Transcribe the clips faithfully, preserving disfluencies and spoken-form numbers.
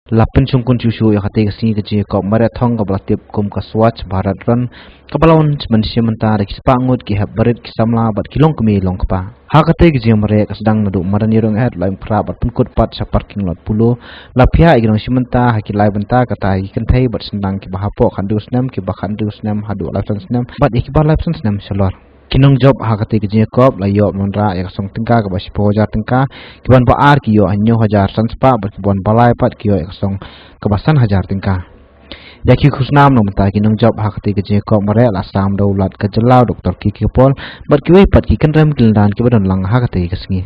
La pynshongkun shuh shuh ïa katei ka sngi ka jingïakop mareh thong kaba la tip kum ka Swachh Bharat Run, kaba la wan ban shim bynta da ki spah ngut ki hep barit, ki samla bad ki longkmie longkpa. Ha katei ka jingmareh ka sdang naduh madan ïarung eh, la ïeng phra bad pynkut pat sha parking lot Polo. La phiah ïa ki nongshim bynta ha ki lai bynta, kata ha ki kynthei bad shyndang kiba hapoh khathynriew snem, kiba khathynriew snem haduh laiphew san snem bad ïa kiba laiphew san snem shalor. Ki nongjop ha katei ka jingïakop la ïoh ban wanrah ïa ka song tyngka kaba shiphew hajar tyngka, ki ban ba ar ki ïoh hynñiew hajar san spah bad ki ban ba lai pat ki ïoh ïa ka song kaba san hajar tyngka. Ïa ki khusnam na ka bynta ki nongjop ha katei ka jingïakop mareh la sam da u Lat ka jylla u Doktor K K Kapoor bad kiwei pat ki kynrem ki lyndan kiba don lang ha katei ka sngi.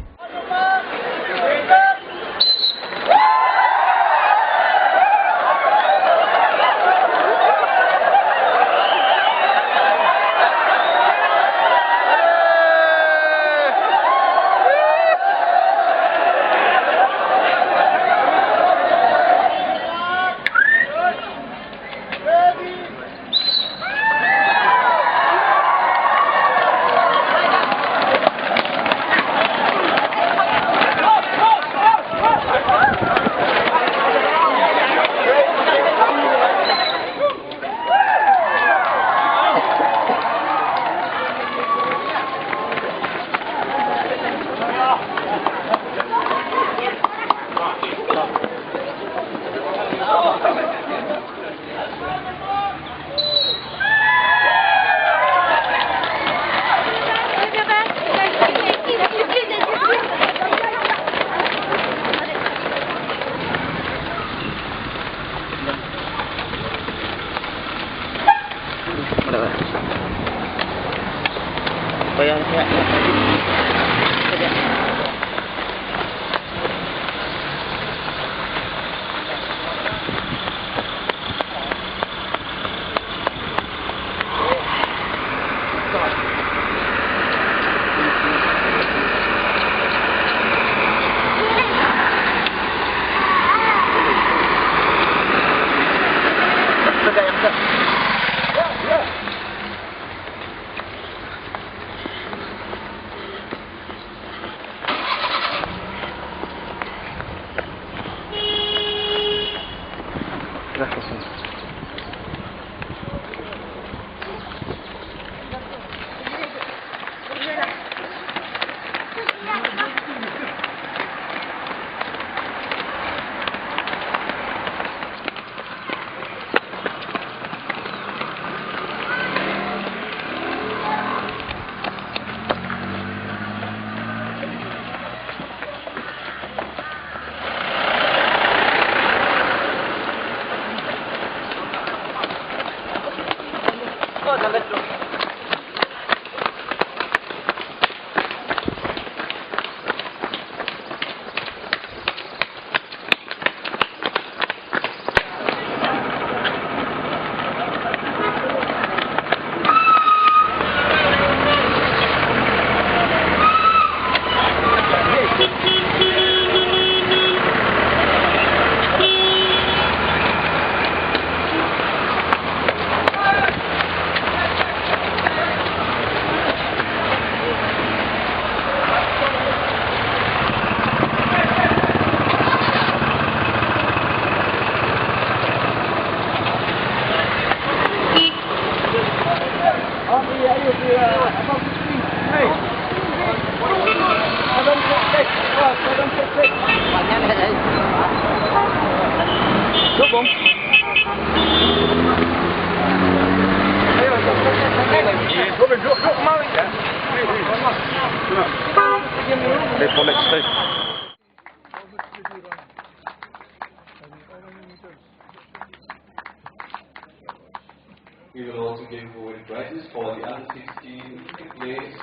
We will also give away prizes for the under sixteen place,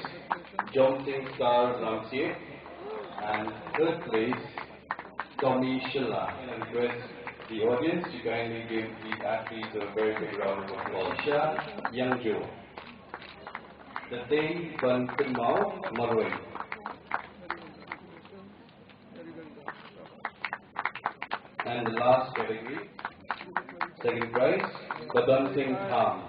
Jomsing Star Ramsey, and third place, Tommy Shilla. And I request the audience to kindly give these athletes a very big round of applause. Sha Yangjo, the Dei Ban Kynmaw Marwei. And the last category, second prize, Badon Singh Tham.